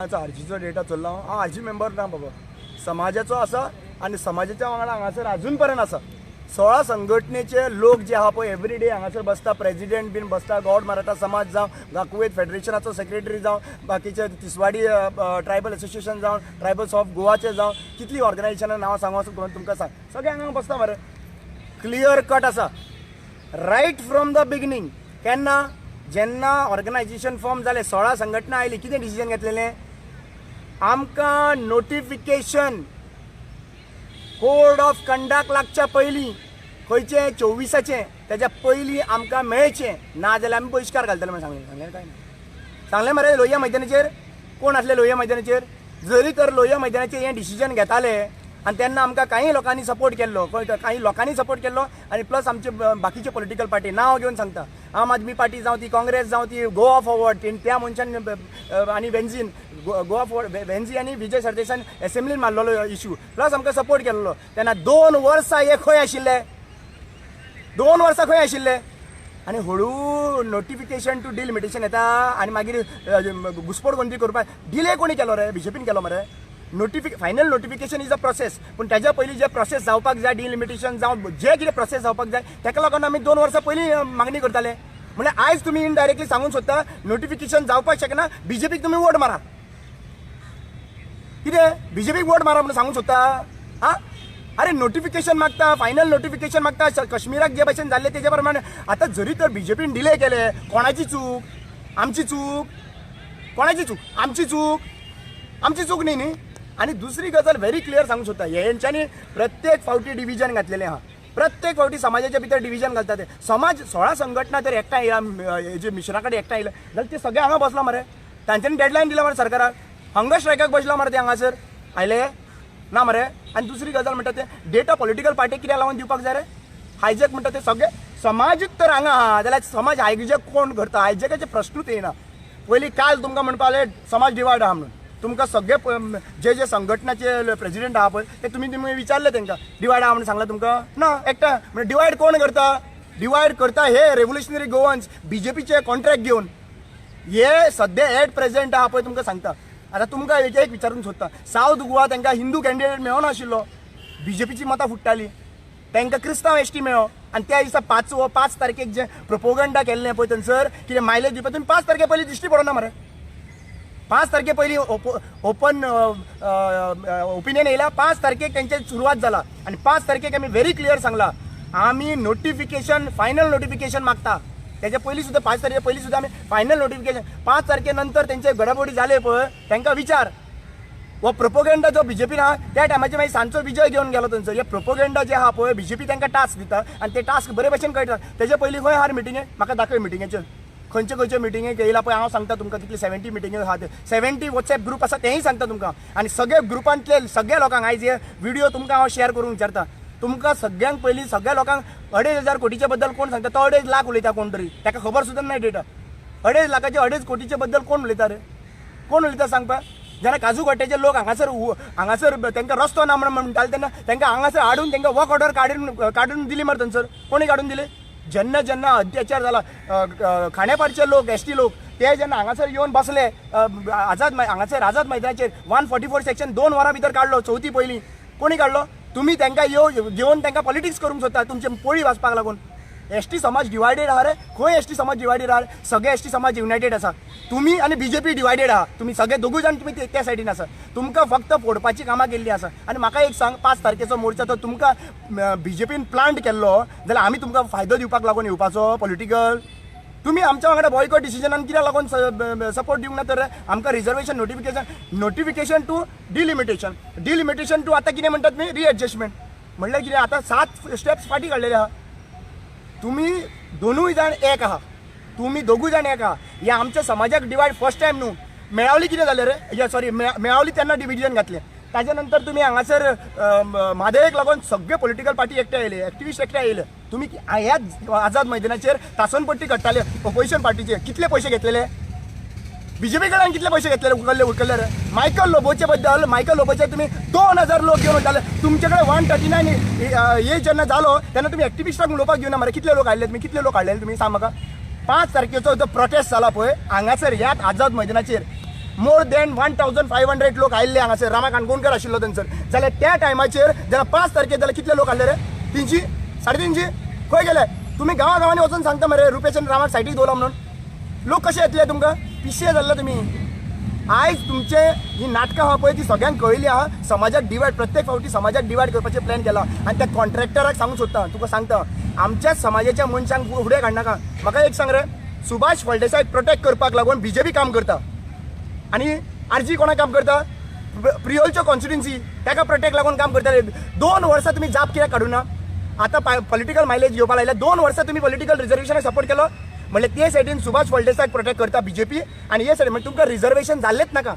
आरजीचो data चल्ला. हांव RG member ना बाबा, समाजाचो आसा आनी समाजाच्या वांगडा हांगासर अजून पर्यंत आसा. 16 संघटनेचे लोक जे आहा पळय, एवरी डे हांगासर बसता, प्रेजिडेंट बीन बसता. गौड मराठा समाज जावं, गाकुवेत फेडरेशनाचो सेक्रेटरी जावं, बाकीचे तिसवाडी ट्रायबल एसोसिएशन जावं, ट्रायबल्स ऑफ गोवाचे जावं, कितली ऑर्गनायझेशनां नांवां सांगू तुमकां सांग, सगळे हांगा बसता मरे. क्लियर कट आसा रायट फ्रॉम the beginning. केन्ना जेन्ना ऑर्गनायझेशन फॉर्म जालें, 16 संघटना आयली, कितें डिसिजन घेतलेलें? आमकां नोटिफिकेशन कोड ऑफ कंडक्ट लागच्या पयलीं, खंयचें 24आचें, तेज्या पयलीं आमकां मेळचें, ना जाल्यार आमी बहिश्कार घालतले म्हणून सांगलें. सांगलें काय ना? सांगलें मरे. लोहिया मैदानाचेर कोण आसले? लोहिया मैदानाचेर जरी तर लोहिया मैदानाचेर हें डिसिजन घेताले आनी तेन्ना आमकां कांय लोकांनी सपोर्ट केल्लो, काही लोकांनी सपोर्ट केल्लो आनी प्लस आमचे बाकीचे पॉलिटिकल पार्टी, नांव घेवन सांगता, आम आदमी पार्टी जावं ती, काँग्रेस जावं ती, गोवा फॉरवर्ड, त्या मनशान आनी वेन्झीन, गोवा फॉरवर्ड वेन्झी आनी विजय सरदेसान एसेंब्लीन मारलेलो इशू, प्लस आमकां सपोर्ट केल्लो. तेन्ना 2 वर्सां हे खंय आशिल्ले? 2 वर्सां खंय आशिल्ले? आनी हळू नोटिफिकेशन टू डिलिमिटेशन येता आनी मागीर घुसपट कोण करपाक डिले कोणी केलो रे? बीजेपीन केलो मरे. Final notification is a process, पूण तेज्या पयलीं जे प्रोसेस जावपाक जाय, डिलिमिटेशन जावं जे कितें प्रोसेस जावपाक जाय, तेका लागून आमी 2 वर्सां पयलीं मागणी करताले. म्हणल्यार आयज तुमी इनडायरेक्टली सांगूंक सोदता, नोटिफिकेशन जावपाक शकना, बीजेपीक तुमी वोट मारा. कितें बीजेपीक वोट मारा म्हणून सांगूंक सोदता? आं, अरे नोटिफिकेशन मागता, फायनल नोटिफिकेशन मागता. कश्मीराक जे भशेन जाल्लें तेजे प्रमाणे आतां जरी तर बीजेपीन डिले केले, कोणाची चूक? आमची चूक? कोणाची चूक? आमची चूक? आमची चूक न्ही न्ही. आनी दुसरी गजाल व्हेरी क्लियर सांगूंक सोदता, हेंच्यांनी प्रत्येक फावटी डिविजन घातलेलें आहा. प्रत्येक फावटी समाजाच्या भितर डिविजन घालता ते. समाज 16 संघटना तर एकठांय जे मिशना कडेन एकठांय येयले जाल्यार ते सगळे हांगा बसला मरे. तांच्यांनी डेडलायन दिला मरे सरकाराक. हंगर स्ट्रायकाक बसला मरे ते, हांगासर आयले ना मरे. आनी दुसरी गजाल म्हणटा ते डेटा पॉलिटिकल पार्टीक कित्याक लागून दिवपाक जाय रे? हायजॅक म्हणटा ते सगळे समाजूच तर हांगा आहा जाल्यार समाज हायजॅक कोण करता? हायजॅकाचे प्रश्नूच येयना. पयलीं काल तुमकां म्हणपा लागले समाज डिवायड आहा म्हणून. तुमकां सगळे जे जे संघटनाचे प्रेजिडेंट आहा पळय, ते तुमी तुमी विचारले तांकां, डिवायड आहा म्हणून सांगलां तुमकां? ना, एकटा म्हणजे डिवायड कोण करता? डिवायड करता हे रेव्होल्युशनरी गोवन्स, बीजेपीचे कॉन्ट्रॅक्ट घेवन. हे सद्या एट प्रेझेंट आहा पळय, तुमकां सांगता. आतां तुमकां एक एक विचारूंक सोदता, सावथ गोवा तांकां हिंदू कॅन्डिडेट मेळनाशिल्लो, बीजेपीची मतां फुट्टाली, तांकां क्रिस्तांव एसटी मेळ्ळो. आनी त्या दिसा 5 तारखेक जे प्रोपोगंडा केल्लें पळय थंयसर कितें मायलेज दिवपा, तुमी 5 तारखे पयलीं दिश्टी पडना मरे. 5 तारखे पयलीं ओपन ओपिनियन येयला, 5 तारखेक तेंचे सुरवात जाला. आनी 5 तारखेक आमी व्हेरी क्लियर सांगला, आमी नोटिफिकेशन, फायनल नोटिफिकेशन मागता. तेच्या पयलीं सुद्दां, 5 तारखे पयलीं सुद्दां आमी फायनल नोटिफिकेशन. 5 तारखे नंतर तेंचे घडामोडी जाले पळय, तांकां विचार, हो प्रोपोगेंडा जो बीजेपीन आहा त्या टायमाचेर मागीर सांजचो विजय घेवन गेलो थंयसर. हे प्रोपोगेंडा जे आहा पळय, बीजेपी तांकां टास्क दिता आनी ते टास्क बरे भशेन कळटा. तेजे पयलीं खंय आहा मिटिंगे? म्हाका दाखय मिटिंगेचेर खंयचे खंयचे मिटिंगेक येयला पळय. हांव सांगता तुमकां कितले 70 मिटिंगे आहा ते, 70 वॉट्सएप ग्रूप आसा तेंय सांगता तुमकां. आनी सगळे ग्रुपांतले सगळ्या लोकांक आयज हे व्हिडिओ तुमकां हांव शेअर करूंक विचारता. तुमकां सगळ्यांक पयलीं सगळ्या लोकांक 2,500 कोटीच्या बद्दल कोण सांगता? तो 2.5 लाख उलयता कोण तरी, ताका खबर सुद्दां ना डेटा. 2.5 लाखाचे 2.5 कोटीचे बद्दल कोण उलयता रे? कोण उलयता सांगपा? जेन्ना काजू गोट्याचे लोक हांगासर हांगासर तांकां रस्तो ना म्हणून म्हणटाले, तेन्ना तांकां हांगासर हाडून तांकां वर्क ऑर्डर काडून काडून दिली मरे थंयसर. कोणी काडून दिली? जेन्ना जेन्ना अत्याचार जाला, खांडेपारचे लोक, एसटी लोक, ते जेन्ना हांगासर येवन बसले आझाद हांगासर आझाद मैदानाचेर, 144 सेक्शन 2 वरां भितर काडलो चवथी पयलीं. कोणी काडलो? तुमी तांकां घेवन तांकां पॉलिटिक्स करूंक सोदता तुमचे पोळी वाचपाक लागून. एसटी समाज डिवायडेड आहा रे? खंय एसटी समाज डिवायडेड आहा? सगळे एसटी समाज युनायटेड आसा. तुमी आनी बीजेपी डिवायडेड आहा. तुमी सगळे दोगूय जाण तुमी त्या सायडीन आसा. तुमकां फक्त फोडपाची कामां केल्ली आसा. आनी म्हाका एक सांग, 5 तारखेचो मोर्चा तो तुमकां बीजेपीन प्लांट केल्लो जाल्यार आमी तुमकां फायदो दिवपाक लागून येवपाचो पॉलिटिकल? तुमी आमच्या वांगडा बॉयकॉट डिसिजनान कित्याक लागून सपोर्ट दिवंक ना तर? आमकां reservation notification, notification to delimitation, delimitation to आतां कितें म्हणटात तुमी रिएडजस्टमेंट, म्हणल्यार कितें? आतां 7 स्टेप्स फाटीं काडलेले आहा. तुमी दोनूय जाण एक आहा, तुमी दोगूय जाण एक आहा. हे आमच्या समाजाक डिवायड फर्स्ट टायम न्हू. मेळावली कितें जालें रे? सॉरी, मेळावली तेन्ना डिविजन घातलें. ताच्या नंतर तुमी हांगासर म्हादयेक लागून सगळे पॉलिटिकल पार्टी एकठांय येयले, एक्टिविस्ट एकठांय येयले. तुमी ह्याच आझाद मैदानाचेर तासनपट्टी काडटाले ओपोजिशन पार्टीचे, कितले पयशे घेतलेले? बीजेपी कडल्यान कितले पयशे घेतलेले? उखल्ले उखल्ले रे. मायकल लोबोचे बद्दल, मायकल लोबोचे तुमी 2000 लोक घेवन वताले. तुमचे कडेन 139 हे जेन्ना जालो तेन्ना तुमी एक्टिविस्टाक उलोवपाक घेवना मरे. कितले लोक हाडले तुमी? कितले लोक हाडलेले तुमी सांग म्हाका. 5 तारखेचो जो प्रोटेस्ट जाला पळय हांगासर ह्याच आझाद मैदानाचेर, मोर दॅन 1500 लोक आयिल्ले हांगासर. रामा काणकोणकर आशिल्लो थंयसर. जाल्यार त्या टायमाचेर जाल्यार 5 तारखेर जाल्यार कितले लोक आसले रे? 300 350 खंय गेले? तुमी गांवा गांवांनी वचून सांगता मरे रुपेश आनी रामाक सायटीक दवरला म्हणून. लोक कशे येतले तुमकां? पिशे जाल्ले तुमी. आयज तुमचे ही नाटकां आहा पळय ती सगळ्यांक कळिल्ली आहा. समाजाक डिवायड, प्रत्येक फावटी समाजाक डिवायड करपाचें प्लॅन केला. आनी त्या कॉन्ट्रॅक्टराक सांगूंक सोदता, तुका सांगता, आमच्याच समाजाच्या मनशांक फुडें काडनाका. म्हाका एक सांग रे, सुभाष फळदेसायक प्रोटेक्ट करपाक लागून बीजेपी काम करता आनी आरजी कोणाक काम करता? प्रियोलच्यो कॉन्स्टिट्युन्सी ताका प्रोटेक्ट लागून काम करताले. 2 वर्सां तुमी जाप कित्याक काडूना? आतां पॉलिटिकल मायलेज घेवपाक लागल्या. 2 वर्सां तुमी पॉलिटिकल रिजर्वेशनाक सपोर्ट केलो म्हणल्यार ते सायडीन सुभाष फळदेसायक प्रोटेक्ट करता बीजेपी आनी हे सायडीन म्हणजे तुमकां रिजर्वेशन जाल्लेच नाका,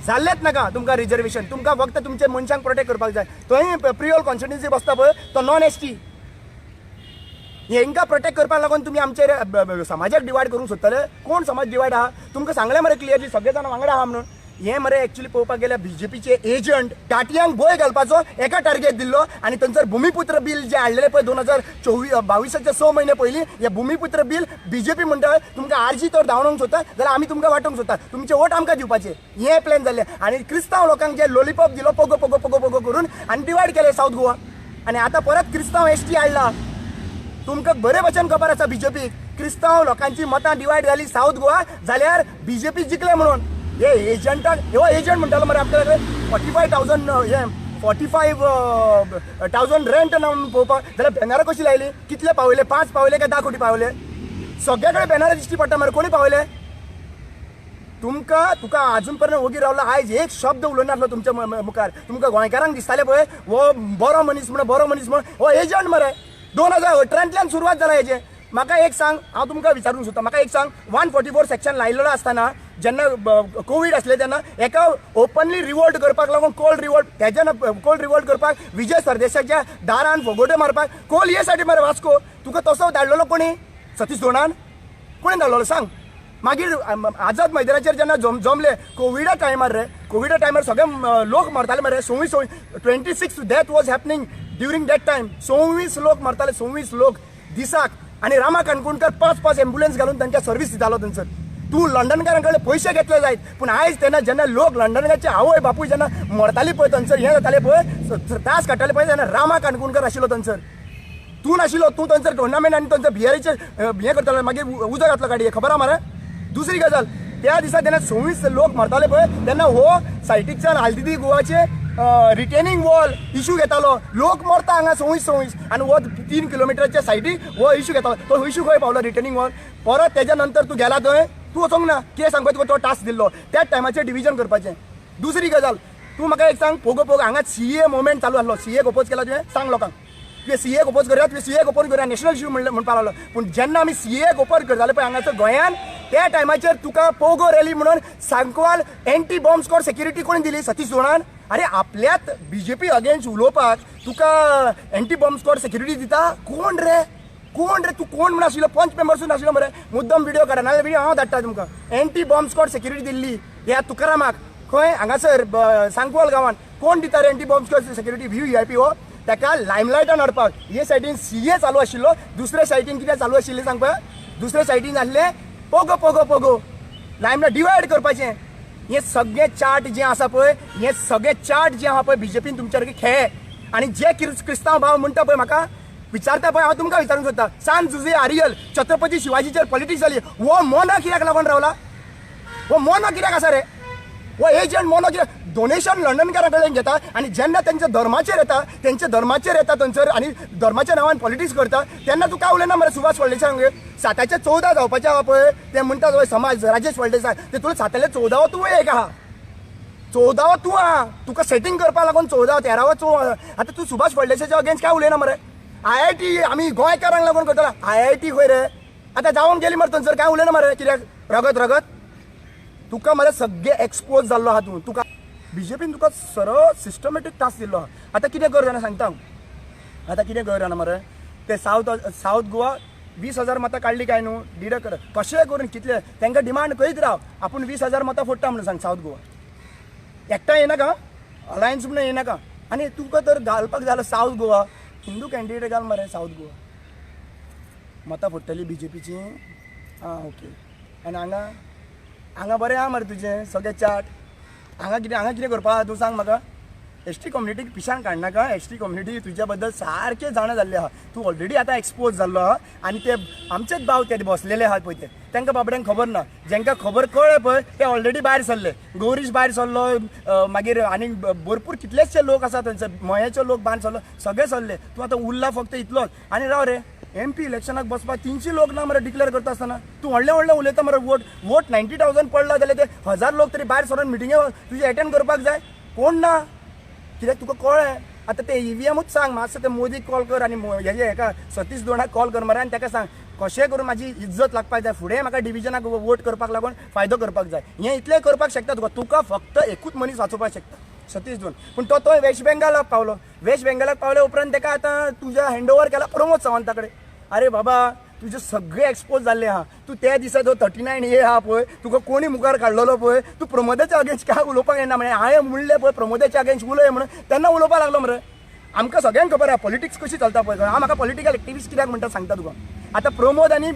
जाल्लेच नाका तुमकां रिजर्वेशन. तुमकां फक्त तुमचे मनशांक प्रोटेक्ट करपाक जाय. थंय प्रियोल कॉन्स्टिट्युन्सी बसता पळय तो नॉन एसटी, हेंकां प्रोटेक्ट करपाक लागून तुमी आमचे समाजाक डिवायड करूंक सोदतले. कोण समाज डिवायड आहा? तुमकां सांगलें मरे क्लियरली सगळे जाणां वांगडा आहा म्हणून. हे मरे एक्चुअली पळोवपाक गेल्यार बीजेपीचे एजंट टाटयांक भंय घालपाचो एका टार्गेट दिल्लो आनी थंयसर भुमिपुत्र बील जें हाडलेलें पळय 2024-22 6 म्हयने पयलीं, हे भुमिपुत्र बील बीजेपी म्हणटा तुमकां आरजी तर धांवडोवंक सोदता जाल्यार आमी तुमकां वांटोवंक सोदता, तुमचे वोट आमकां दिवपाचे, हे प्लॅन जाल्ले. आनी क्रिस्तांव लोकांक जे लॉलीपॉप दिलो पोगो पोगो पोगो पोगो करून आनी डिवायड केले सावथ गोवा. आनी आतां परत क्रिस्तांव एसटी हाडला. तुमकां बरे भशेन खबर आसा बीजेपीक क्रिस्तांव लोकांची मतां डिवायड जाली सावथ गोवा जाल्यार बीजेपी जिखले म्हणून. हे एजंटाक, हो एजंट म्हणटालो मरे आपल्या 45,000 हे 45,000 रेंट ना म्हणून पळोवपाक जाल्यार बॅनरां कशी लायली? कितले पावयले? 5 पावयले काय 10 कोटी पावयले? सगळे कडेन बॅनरां दिश्टी पडटा मरे, कोणी पावयले? तुमकां तुका आजून पर्यंत ओगी रावला. आयज एक शब्द उलोवनासलो तुमच्या मुखार. तुमकां गोंयकारांक दिसतालें पळय हो बरो मनीस म्हण, बरो मनीस म्हण, हो एजंट मरे. 2018 सुरवात जाला हेजें. म्हाका एक सांग, हांव तुमकां विचारूंक सोदता, म्हाका एक सांग, 144 सेक्शन लायलेलो आसतना जेन्ना कोवीड आसले तेन्ना एका ओपनली रिवोल्ट करपाक लागून कोल्ड रिवोल्ट, तेज्यान कोल्ड रिवोल्ट करपाक विजय सरदेसाच्या दारान फोगोट्यो मारपाक कोल हे साठी मरे वास्को तुका तसो धाडलेलो कोणी? सतीश दोणान कोणी धाडलेलो सांग? मागीर आझाद मैदानाचेर जेन्ना जमले कोविडा टायमार रे, कोविडा टायमार सगळे लोक मरताले मरे. 26 26 death was happening during that time. 26 लोक मरताले, 26 लोक दिसाक. आनी रामा काणकोणकर 5-5 एम्बुलन्स घालून तांकां सर्वीस दितालो थंयसर. तूं लंडनकारां कडेन पयशे घेतले जायत, पूण आयज तेन्ना जेन्ना लोक लंडनकारांचे आवय बापूय जेन्ना मरताली पळय थंयसर, हें जातालें पळय, त्रास काडटाले पळय, तेन्ना रामा काणकोणकर आशिल्लो थंयसर. तूं नाशिल्लो, तूं थंयसर टुर्नामेंट आनी थंयसर बियरीचेर हें करतालो, मागीर उजो घातलो गाडये, खबर आहा मरे. दुसरी गजाल, त्या दिसा जेन्ना 26 लोक मरताले पळय तेन्ना हो सायटीकच्यान आल्तिदी गोवाचे रिटेनिंग वॉल इशू घेतालो. लोक मरता हांगा 26 आनी हो 3 किलोमिटरच्या सायटीक हो इशू घेतालो. तो इशू खंय पावलो रिटेनिंग वॉल? परत तेज्या नंतर तूं गेला थंय, तूं वचोंक ना. कितें सांगपा तुका तो टास्क दिल्लो त्याच टायमाचेर डिविजन करपाचें. दुसरी गजाल, तूं म्हाका एक सांग, पोगो पोगो हांगा सीए मुवमेंट चालू आसलो, सीएक ओपोज केला तुवें? सांग लोकांक, तुवें सीएक ओपोज करूया, तुवें सीएक ओपोज करूया, नॅशनल इशू म्हणपाक लागलो. पूण जेन्ना आमी सीएक ओपोज करताले पळय हांगासर गोंयान, त्या टायमाचेर तुका पोगो रॅली म्हणून Sancoale anti bomb squad security कोणी दिली? सतीश दोणान. अरे आपल्यात बीजेपी अगेन्स्ट उलोवपाक तुका एंटी बॉम्ब स्क्वॉड सेक्युरिटी दिता कोण रे? कोण रे तूं? कोण म्हण आशिल्लो? पंच मेंबर्सूच नाशिल्लो मरे. मुद्दम व्हिडिओ काडा, नाजाल्यार व्हिडिओ हांव धाडटा तुमकां. एंटी बॉम्ब स्क्वॉड सेक्युरिटी दिल्ली ह्या तुकारामाक खंय हांगासर सांकवाल गांवान. कोण दिता रे anti bomb squad security? VIP हो ताका लायमलायटान हाडपाक. हे सायडीन सीए चालू आशिल्लो, दुसरे सायडीन कितें चालू आशिल्लें सांग पळय? दुसरे सायडीन आसलें पोगो पोगो पोगो, लायमलायट डिवायड करपाचें. हे सगळे चार्ट जे आसा पळय, हे सगळे चार्ट जे आहा पळय बीजेपीन तुमच्या सारके खेळ. आनी जे क्रिस्तांव भाव म्हणटा पळय, म्हाका विचारता पळय, हांव तुमकां विचारूंक सोदता, सान जुजे आरियल छत्रपती शिवाजीचेर पॉलिटिक्स जाली, हो मोनो कित्याक लागून रावला? हो मोनो कित्याक आसा रे? हो एजंट मोनो कित्याक? डोनेशन लंडनकारां कडेन घेता आनी जेन्ना तेंच्या धर्माचेर येता, तेंच्या धर्माचेर येता थंयसर आनी धर्माच्या नांवान पॉलिटिक्स करता, तेन्ना तूं काय उलयना मरे सुभाष फळदेसाय? 7 14 जावपाचें आहा पळय, ते म्हणटा पळय समाज राजेश फळदेसाय, ते तुला 7 14 तूं एक आहा, 14 तूं आहा, तुका सेटींग करपाक लागून 14 13 चो. आतां तूं सुभाष फळदेसाच्या अगेन्स्ट काय उलयना मरे? आयआयटी आमी गोंयकारांक लागून करतलो, आयआयटी खंय रे? आतां जावन गेली मरे थंयसर, काय उलयना मरे कित्याक? रगत रगत तुका मरे सगळे एक्सपोज जाल्लो आहा तूं. तुका बीजेपीन तुका सरळ सिस्टमॅटीक टास्क दिल्लो आहा. आतां कितें कर जाणा सांगता हांव, आतां कितें कर जाणा मरे, ते सावथ गोवा 20,000 मतां काडली काय न्हू, डिडक्ट कर कशेंय करून कितले तांकां डिमांड करीत राव, आपूण 20,000 मतां फोडटा म्हणून सांग. सावथ गोवा एकठांय येनाका, अलायन्स म्हणून येनाका. आनी तुका तर घालपाक जाल्यार सावथ गोवा हिंदू कॅन्डिडेट घाल मरे. सावथ गोवा मतां फोडटली बीजेपीची. आं ओके. आनी हांगा हांगा बरें आहा मरे तुजें सगळें चाट. हांगा कितें, हांगा कितें करपा तूं सांग म्हाका. एस टी कम्युनिटीक पिशान काडनाका. एस टी कम्युनिटी तुज्या बद्दल सारकें जाणा जाल्लें आहा. तूं ऑलरेडी आतां एक्सपोज जाल्लो आहा. आनी ते आमचेच भाव ते बसलेले आहात पळय, ते तांकां बाबड्यांक खबर ना. जेंकां खबर कळ्ळें पळय ते ऑलरेडी भायर सरले. गौरीश भायर सरलो, मागीर आनी भरपूर कितलेशे लोक आसा थंयसर, मयेचे लोक भायर सरलो, सगळे सरले. तूं आतां उरला फक्त इतलोच. आनी राव रे, एम पी इलेक्शनाक बसपाक 300 लोक ना मरे डिक्लेअर करता आसतना तूं व्हडलें व्हडलें उलयता मरे. वोट 90,000 पडला जाल्यार ते 1000 लोक तरी भायर सरून मिटिंगे तुजे एटेंड करपाक जाय. कोण ना कित्याक तुका कळ्ळें आतां ते ईव्हीएमूच सांग मातसो, ते मोदीक कॉल कर आनी हेजे हेका सतीश दोणाक कॉल कर मरे आनी ताका सांग कशें करून म्हाजी इज्जत लागपाक जाय, फुडें म्हाका डिविजनाक वोट करपाक लागून फायदो करपाक जाय. हें इतलें करपाक शकता तुका. तुका फक्त एकूच मनीस वाचोवपाक शकता, सतीश दोन. पूण तो तो वेस्ट बेंगालाक पावलो. वेस्ट बेंगालाक पावल्या उपरांत ताका आतां तुज्या हँड ओवर केला प्रमोद सावंता कडेन. अरे बाबा, तुजे सगळे एक्सपोज जाल्ले आहा. तूं त्या दिसा जो 39A आहा पळय, तुका कोणी मुखार काडलेलो पळय, तूं प्रमोदाच्या अगेन्स्ट काय उलोवपाक येना. म्हळ्यार हांवें म्हणलें पळय प्रमोदाच्या अगेन्स्ट उलय म्हणून, तेन्ना उलोवपाक लागलो मरे. आमकां सगळ्यांक खबर आहा पॉलिटिक्स कशी चलता पळय. हांव म्हाका पॉलिटिकल एक्टिविस्ट कित्याक म्हणटा सांगता तुका. आतां प्रमोद आनी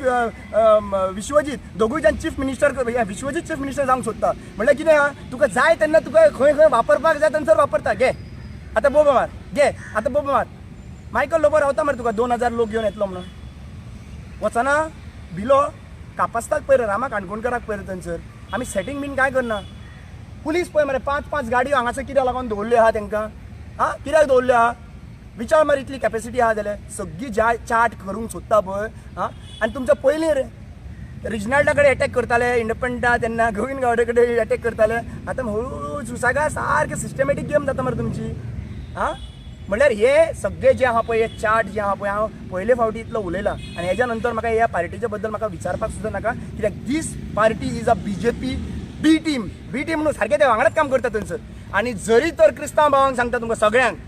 विश्वजीत दोगूय जाण chief minister, Vishwajit chief minister जावंक सोदता. म्हणल्यार कितें आहा, तुका जाय तेन्ना तुका खंय खंय वापरपाक जाय थंयसर वापरता. घे आतां बोबो मार, घे आतां बोबो मार. मायकल लोबो रावता मरे तुका 2000 लोक घेवन येतलो म्हणून. वचना भिलो कापस्ताक पळय, रामा काणकोणकाराक पळय थंयसर. आमी सेटींग बीन काय करना. पुलीस पळय मरे, 5-5 गाडयो हांगासर कित्याक लागून दवरल्यो आहा तांकां? आं, कित्याक दवरल्यो आहा विचार मरे. इतली कॅपेसिटी आहा जाल्यार सगळी ज्या चाट करूंक सोदता पळय. आं, आनी तुमच्या पयलीं रे रिजनाल्डा कडेन एटॅक करताले इंडिपेंडंटा, तेन्ना गोविंद गावडे कडेन एटॅक करताले. आतां हळू सुसागा सारकें सिस्टमॅटीक गेम जाता मरे तुमची. आं, म्हणल्यार हे सगळे जे आहा पळय, हे चार्ट जे आहा पळय, हांव पयले फावटी इतलो उलयलां आनी हेज्या नंतर म्हाका ह्या पार्टीच्या बद्दल म्हाका विचारपाक सुद्दां नाका. कित्याक this party is a BJP B team. B team न्हू, सारकें ते वांगडाच काम करता थंयसर. आनी जरी तर क्रिस्तांव भावांक सांगता तुमकां सगळ्यांक,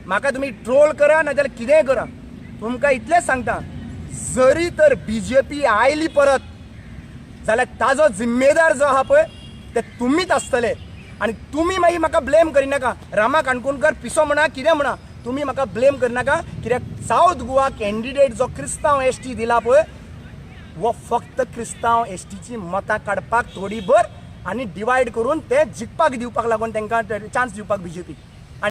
म्हाका तुमी ट्रोल करा नाजाल्यार कितेंय करा, तुमकां इतलेंच सांगता, जरी तर बीजेपी आयली परत जाल्यार ताजो जिम्मेदार जो आहा पळय ते तुमीच आसतले. आनी तुमी मागीर म्हाका ब्लेम करिनाका, रामा काणकोणकर पिसो म्हणा कितें म्हणा, तुमी म्हाका ब्लेम करिनाका. कित्याक सावथ गोवा कॅन्डिडेट जो क्रिस्तांव एस टी दिला पळय, हो फक्त क्रिस्तांव एस टीची मतां काडपाक थोडी भर आनी डिवायड करून ते जिखपाक दिवपाक लागून तांकां चान्स दिवपाक बीजेपी.